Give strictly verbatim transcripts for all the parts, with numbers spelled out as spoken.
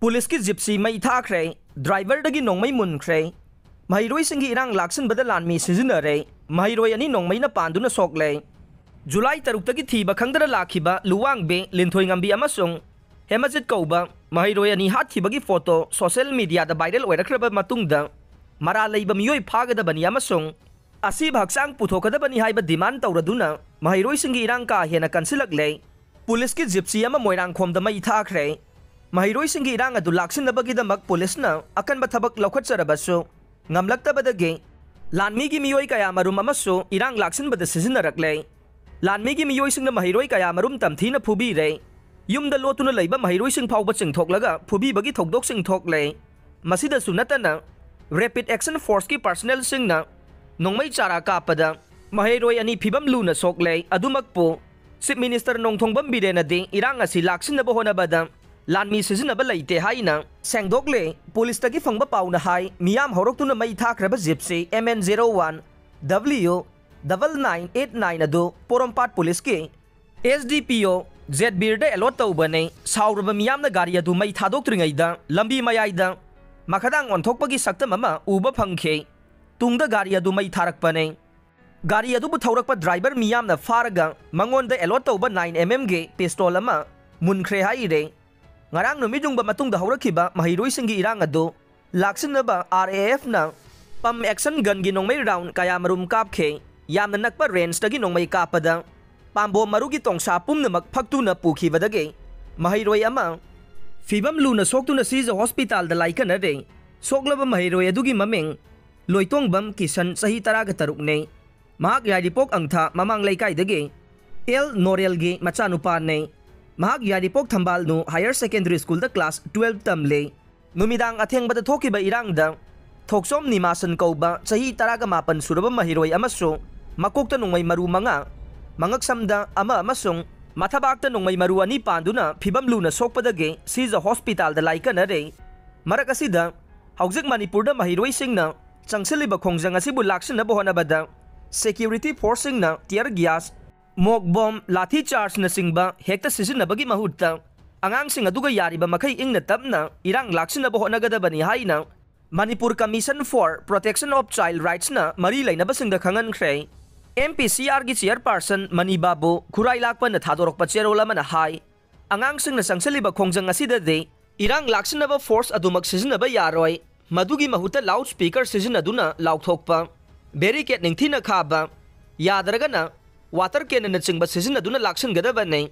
ꯄꯨꯂꯤꯁꯀꯤ ꯖꯤꯞꯁꯤ ꯃꯩ ꯊꯥꯈ꯭ꯔꯦ꯫ ꯗ꯭ꯔꯥꯏꯚꯔꯗꯒꯤ ꯅꯣꯡꯃꯩ ꯃꯨꯟꯈ꯭ꯔꯦ꯫ ꯃꯍꯩꯔꯣꯏꯁꯤꯡꯒꯤ ꯏꯔꯥꯡ ꯂꯥꯛꯁꯤꯟꯕꯗ ꯂꯥꯟꯃꯤ ꯁꯤꯖꯤꯟꯅꯔꯦ꯫ ꯃꯍꯩꯔꯣꯏ ꯑꯅꯤ ꯅꯣꯡꯃꯩꯅ ꯄꯥꯟꯗꯨꯅ ꯁꯣꯛꯂꯦ꯫ ꯖꯨꯂꯥꯏ ꯇꯔꯨꯛꯇꯒꯤ ꯊꯤꯕ ꯈꯪꯗꯅ ꯂꯥꯛꯈꯤꯕ ꯂꯨꯋꯥꯡꯕꯦ, ꯂꯤꯟꯊꯣꯏꯉꯝꯕꯤ ꯑꯃꯁꯨꯡ ꯍꯦꯃꯖꯤꯠ ꯀꯧꯕ ꯃꯍꯩꯔꯣꯏ ꯑꯅꯤ ꯍꯥꯠꯈꯤꯕꯒꯤ ꯐꯣꯇꯣ ꯁꯣꯁꯤꯌꯦꯜ ꯃꯤꯗꯤꯌꯥꯗ ꯚꯥꯏꯔꯦꯜ ꯑꯣꯏꯔꯛꯈ꯭ꯔꯕ ꯃꯇꯨꯡꯗ, ꯃꯔꯥꯜ ꯂꯩꯕ ꯃꯤꯑꯣꯏ ꯐꯥꯒꯗꯕꯅꯤ ꯑꯃꯁꯨꯡ ꯑꯁꯤꯕ ꯍꯛꯆꯥꯡ ꯄꯨꯊꯣꯛꯀꯗꯕꯅꯤ ꯍꯥꯏꯕ ꯗꯤꯃꯥꯟ ꯇꯧꯔꯗꯨꯅ ꯃꯍꯩꯔꯣꯏꯁꯤꯡꯒꯤ ꯏꯔꯥꯡ ꯀꯥ ꯍꯦꯟꯅ ꯀꯟꯁꯤꯜꯂꯛꯂꯦ꯫ ꯄꯨꯂꯤꯁꯀꯤ ꯖꯤꯞꯁꯤ ꯑꯃ ꯃꯣꯏꯔꯥꯡꯈꯣꯝꯗ ꯃꯩ ꯊꯥꯈ꯭ꯔꯦ꯫ ꯃꯍꯩꯔꯣꯏꯁꯤꯡꯒꯤ ꯏꯔꯥꯡ ꯑꯗꯨ ꯂꯥꯛꯁꯤꯟꯅꯕꯒꯤꯗꯃꯛ ꯄꯨꯂꯤꯁꯅ ꯑꯀꯟꯕ ꯊꯕꯛ ꯂꯧꯈꯠꯆꯔꯕꯁꯨ ꯉꯝꯂꯛꯇꯕꯗꯒꯤ ꯂꯥꯟꯃꯤꯒꯤ ꯃꯤꯑꯣꯏ ꯀꯌꯥꯃꯔꯨꯝ ꯑꯃꯁꯨ ꯏꯔꯥꯡ ꯂꯥꯛꯁꯤꯟꯕꯗ ꯁꯤꯖꯤꯟꯅꯔꯛꯂꯦ꯫ ꯂꯥꯟꯃꯤꯒꯤ ꯃꯤꯑꯣꯏꯁꯤꯡꯅ ꯃꯍꯩꯔꯣꯏ ꯀꯌꯥꯃꯔꯨꯝ ꯇꯝꯊꯤꯅ ꯐꯨꯕꯤꯔꯦ꯫ ꯌꯨꯝꯗ ꯂꯣꯠꯇꯨꯅ ꯂꯩꯕ ꯃꯍꯩꯔꯣꯏꯁꯤꯡ ꯐꯥꯎꯕ ꯆꯤꯡꯊꯣꯛꯂꯒ ꯐꯨꯕꯤꯕꯒꯤ ꯊꯧꯗꯣꯛꯁꯤꯡ ꯊꯣꯛꯂꯦ꯫ ꯃꯁꯤꯗꯁꯨ ꯅꯠꯇꯅ, ꯔꯦꯄꯤꯗ ꯑꯦꯛꯁꯟ ꯐꯣꯔꯁꯀꯤ ꯄꯥꯔꯁꯅꯦꯜꯁꯤꯡꯅ ꯅꯣꯡꯃꯩ ꯆꯥꯔꯥ ꯀꯥꯞꯄꯗ ꯃꯍꯩꯔꯣꯏ ꯑꯅꯤ ꯐꯤꯕꯝ ꯂꯨꯅ ꯁꯣꯛꯂꯦ꯫ ꯑꯗꯨꯃꯛꯄꯨ ꯆꯤꯐ ꯃꯤꯅꯤꯁꯇꯔ ꯅꯣꯡꯊꯣꯝꯕꯝ ꯕꯤꯔꯦꯟꯅꯗꯤ ꯏꯔꯥꯡ ꯑꯁꯤ ꯂꯥꯛꯁꯤꯟꯅꯕ ꯍꯣꯠꯅꯕꯗ ꯂꯥꯟꯃꯤ ꯁꯤꯖꯤꯟꯅꯕ ꯂꯩꯇꯦ ꯍꯥꯏꯅ ꯁꯦꯡꯗꯣꯛꯂꯦ꯫ ꯄꯨꯂꯤꯁꯇꯒꯤ ꯐꯪꯕ ꯄꯥꯎꯅ ꯍꯥꯏ, ꯃꯤꯌꯥꯝ ꯍꯧꯔꯛꯇꯨꯅ ꯃꯩ ꯊꯥꯈ꯭ꯔꯕ gypsy M N zero one W double nine eight nine ꯑꯗꯨ ꯄꯣꯔꯣꯝꯄꯥꯠ ꯄꯨꯂꯤꯁꯀꯤ S D P O ꯖꯦꯠꯕꯤꯔꯗ ꯑꯦꯂꯣꯠ ꯇꯧꯕꯅꯤ꯫ ꯁꯥꯎꯔꯕ ꯃꯤꯌꯥꯝꯅ ꯒꯥꯔꯤ ꯑꯗꯨ ꯃꯩ ꯊꯥꯗꯣꯛꯇ꯭ꯔꯤꯉꯩꯗ ꯂꯝꯕꯤ ꯃꯌꯥꯏꯗ ꯃꯈꯥꯗꯥꯡ ꯑꯣꯟꯊꯣꯛꯄꯒꯤ ꯁꯛꯇꯝ ꯑꯃ ꯎꯕ ꯐꯪꯈꯤ꯫ ꯇꯨꯡꯗ ꯒꯥꯔꯤ ꯑꯗꯨ ꯃꯩ ꯊꯥꯔꯛꯄꯅꯤ꯫ ꯒꯥꯔꯤ ꯑꯗꯨꯕꯨ ꯊꯧꯔꯛꯄ ꯗ꯭ꯔꯥꯏꯚꯔ ꯃꯤꯌꯥꯝꯅ ꯐꯥꯔꯒ ꯃꯉꯣꯟꯗ ꯑꯦꯂꯣꯠ ꯇꯧꯕ nine M M ꯒꯤ ꯄꯤꯁꯇꯣꯜ ꯑꯃ ꯃꯨꯟꯈ꯭ꯔꯦ ꯍꯥꯏꯔꯦ꯫ ꯉꯔꯥꯡ ꯅꯨꯃꯤꯠ ꯌꯨꯡꯕ ꯃꯇꯨꯡꯗ ꯍꯧꯔꯛꯈꯤꯕ ꯃꯍꯩꯔꯣꯏꯁꯤꯡꯒꯤ ꯏꯔꯥꯡ ꯑꯗꯨ ꯂꯥꯛꯁꯤꯟꯅꯕ R A F ꯅ ꯄꯝ ꯑꯦꯛꯁꯟ ꯒꯟꯒꯤ ꯅꯣꯡꯃꯩ ꯔꯥꯎꯟ ꯀꯌꯥꯃꯔꯨꯝ ꯀꯥꯞꯈꯤ꯫ ꯌꯥꯝꯅ ꯅꯛꯄ ꯔꯦꯟꯖꯇꯒꯤ ꯅꯣꯡꯃꯩ ꯀꯥꯞꯄꯗ ꯄꯥꯝꯕꯣꯝ ꯃꯔꯨꯒꯤ ꯇꯣꯡꯁꯥ ꯄꯨꯝꯅꯃꯛ ꯐꯛꯇꯨꯅ ꯄꯨꯈꯤꯕꯗꯒꯤ ꯃꯍꯩꯔꯣꯏ ꯑꯃ ꯐꯤꯕꯝ ꯂꯨꯅ ꯁꯣꯛꯇꯨꯅ ꯁꯤꯖ ꯍꯣꯁꯄꯤꯇꯥꯜꯗ ꯂꯥꯏꯀꯠꯅꯔꯦ꯫ ꯁꯣꯛꯂꯕ ꯃꯍꯩꯔꯣꯏ ꯑꯗꯨꯒꯤ ꯃꯃꯤꯡ ꯂꯣꯏꯇꯣꯡꯕꯝ ꯀꯤꯁꯟ, ꯆꯍꯤ ꯇꯔꯥꯒ ꯇꯔꯨꯛꯅꯤ꯫ ꯃꯍꯥꯛ ꯌꯥꯏꯔꯤꯄꯣꯛ ꯑꯪꯊꯥ ꯃꯃꯥꯡ ꯂꯩꯀꯥꯏꯗꯒꯤ ꯑꯦꯜ ꯅꯣꯔꯦꯜꯒꯤ ꯃꯆꯥꯅꯨꯄꯥꯅꯤ꯫ ꯃꯍꯥꯛ ꯌꯥꯏꯔꯤꯄꯣꯛ ꯊꯝꯕꯥꯜꯅꯨ ꯍꯥꯌꯔ ꯁꯦꯀꯦꯟꯗꯔꯤ ꯁ꯭ꯀꯨꯜꯗ ꯀ꯭ꯂꯥꯁ ꯇꯨꯋꯦꯜꯕ ꯇꯝꯂꯤ꯫ ꯅꯨꯃꯤꯗꯥꯡ ꯑꯊꯦꯡꯕꯗ ꯊꯣꯛꯈꯤꯕ ꯏꯔꯥꯡꯗ ꯊꯣꯛꯆꯣꯝ ꯅꯤꯃꯥꯁꯟ ꯀꯧꯕ ꯆꯍꯤ ꯇꯔꯥꯒ ꯃꯥꯄꯟ ꯁꯨꯔꯕ ꯃꯍꯩꯔꯣꯏ ꯑꯃꯁꯨ ꯃꯀꯣꯛꯇ ꯅꯣꯡꯃꯩ ꯃꯔꯨ ꯃꯉꯥ, ꯃꯉꯛꯁꯝꯗ ꯑꯃ ꯑꯃꯁꯨꯡ ꯃꯊꯕꯥꯛꯇ ꯅꯣꯡꯃꯩ ꯃꯔꯨ ꯑꯅꯤ ꯄꯥꯟꯗꯨꯅ ꯐꯤꯕꯝ ꯂꯨꯅ ꯁꯣꯛꯄꯗꯒꯤ ꯁꯤꯖ ꯍꯣꯁꯄꯤꯇꯥꯜꯗ ꯂꯥꯏꯀꯠꯅꯔꯦ꯫ ꯃꯔꯛ ꯑꯁꯤꯗ, ꯍꯧꯖꯤꯛ ꯃꯅꯤꯄꯨꯔꯗ ꯃꯍꯩꯔꯣꯏꯁꯤꯡꯅ ꯆꯪꯁꯤꯜꯂꯤꯕ ꯈꯣꯡꯖꯪ ꯑꯁꯤꯕꯨ ꯂꯥꯛꯁꯤꯟꯅꯕ ꯍꯣꯠꯅꯕꯗ ꯁꯦꯀ꯭ꯌꯨꯔꯤꯇꯤ ꯐꯣꯔꯁꯁꯤꯡꯅ ꯇꯤꯌꯔ ꯒ꯭ꯌꯥꯁ, ꯃꯣꯛ ꯕꯣꯝ, ꯂꯥꯊꯤ ꯆꯥꯔꯖꯅꯆꯤꯡꯕ ꯍꯦꯛꯇ ꯁꯤꯖꯤꯟꯅꯕꯒꯤ ꯃꯍꯨꯠꯇ ꯑꯉꯥꯡꯁꯤꯡ ꯑꯗꯨꯒ ꯌꯥꯔꯤꯕ ꯃꯈꯩ ꯏꯪꯅ ꯇꯞꯅ ꯏꯔꯥꯡ ꯂꯥꯛꯁꯤꯟꯅꯕ ꯍꯣꯠꯅꯒꯗꯕꯅꯤ ꯍꯥꯏꯅ Manipur Commission for Protection of Child Rights ꯅ ꯃꯔꯤ ꯂꯩꯅꯕꯁꯤꯡꯗ ꯈꯪꯍꯟꯈ꯭ꯔꯦ꯫ M P C R ꯒꯤ chairperson ꯃꯅꯤ ꯕꯥꯕꯨ ꯈꯨꯔꯥꯏ ꯂꯥꯛꯄꯅ ꯊꯥꯗꯣꯔꯛꯄ ꯆꯦꯔꯣꯜ ꯑꯃꯅ ꯍꯥꯏ, ꯑꯉꯥꯡꯁꯤꯡꯅ ꯆꯪꯁꯤꯜꯂꯤꯕ ꯈꯣꯡꯖꯪ ꯑꯁꯤꯗꯗꯤ ꯏꯔꯥꯡ ꯂꯥꯛꯁꯤꯟꯅꯕ force ꯑꯗꯨꯃꯛ ꯁꯤꯖꯤꯟꯅꯕ ꯌꯥꯔꯣꯏ, ꯃꯗꯨꯒꯤ ꯃꯍꯨꯠꯇ loud speaker ꯁꯤꯖꯤꯟꯅꯗꯨꯅ ꯂꯥꯎꯊꯣꯛꯄ, barricade ꯅꯤꯡꯊꯤꯅ ꯈꯥꯕ, ꯌꯥꯗ꯭ꯔꯒꯅ water cannon ꯅꯆꯤꯡꯕ ꯁꯤꯖꯤꯟꯅꯗꯨꯅ ꯂꯥꯛꯁꯤꯟꯒꯗꯕꯅꯤ꯫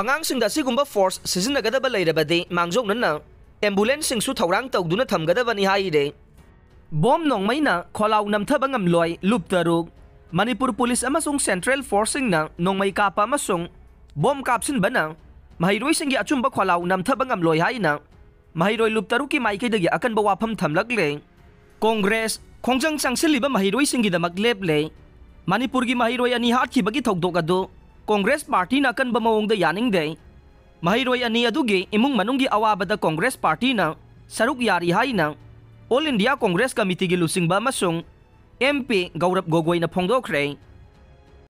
ꯑꯉꯥꯡꯁꯤꯡꯗ ꯑꯁꯤꯒꯨꯝꯕ force ꯁꯤꯖꯤꯟꯅꯒꯗꯕ ꯂꯩꯔꯕꯗꯤ ꯃꯥꯡꯖꯧꯅꯅ ambulance ꯁꯤꯡꯁꯨ ꯊꯧꯔꯥꯡ ꯇꯧꯗꯨꯅ ꯊꯝꯒꯗꯕꯅꯤ ꯍꯥꯏꯔꯦ꯫ ꯕꯣꯝ ꯅꯣꯡꯃꯩꯅ ꯈꯣꯂꯥꯎ ꯅꯝꯊꯕ ꯉꯝꯂꯣꯏ ꯂꯨꯞ ꯇꯔꯨꯛ꯫ ꯃꯅꯤꯄꯨꯔ ꯄꯨꯂꯤꯁ ꯑꯃꯁꯨꯡ central force ꯁꯤꯡꯅ ꯅꯣꯡꯃꯩ ꯀꯥꯞꯄ ꯑꯃꯁꯨꯡ ꯕꯣꯝ ꯀꯥꯞꯁꯤꯟꯕꯅ ꯃꯍꯩꯔꯣꯏꯁꯤꯡꯒꯤ ꯑꯆꯨꯝꯕ ꯈꯣꯂꯥꯎ ꯅꯝꯊꯕ ꯉꯝꯂꯣꯏ ꯍꯥꯏꯅ ꯃꯍꯩꯔꯣꯏ ꯂꯨꯞ ꯇꯔꯨꯛꯀꯤ ꯃꯥꯏꯀꯩꯗꯒꯤ ꯑꯀꯟꯕ ꯋꯥꯐꯝ ꯊꯝꯂꯛꯂꯦ꯫ ꯀꯣꯡꯒ꯭ꯔꯦꯁ ꯈꯣꯡꯖꯪ ꯆꯪꯁꯤꯜꯂꯤꯕ ꯃꯍꯩꯔꯣꯏꯁꯤꯡꯒꯤꯗꯃꯛ ꯂꯦꯞꯂꯦ꯫ ꯃꯅꯤꯄꯨꯔꯒꯤ ꯃꯍꯩꯔꯣꯏ ꯑꯅꯤ ꯍꯥꯠꯈꯤꯕꯒꯤ ꯊꯧꯗꯣꯛ ꯑꯗꯨ ꯀꯣꯡꯒ꯭ꯔꯦꯁ ꯄꯥꯔꯇꯤꯅ ꯑꯀꯟꯕ ꯃꯑꯣꯡꯗ ꯌꯥꯅꯤꯡꯗꯦ꯫ ꯃꯍꯩꯔꯣꯏ ꯑꯅꯤ ꯑꯗꯨꯒꯤ ꯏꯃꯨꯡ ꯃꯅꯨꯡꯒꯤ ꯑꯋꯥꯕꯗ ꯀꯣꯡꯒ꯭ꯔꯦꯁ ꯄꯥꯔꯇꯤꯅ ꯁꯔꯨꯛ ꯌꯥꯔꯤ ꯍꯥꯏꯅ All India Congress Committee ꯒꯤ ꯂꯨꯆꯤꯡꯕ ꯑꯃꯁꯨꯡ M P ꯒꯧꯔꯕ ꯒꯣꯒꯣꯏꯅ ꯐꯣꯡꯗꯣꯛꯈ꯭ꯔꯦ꯫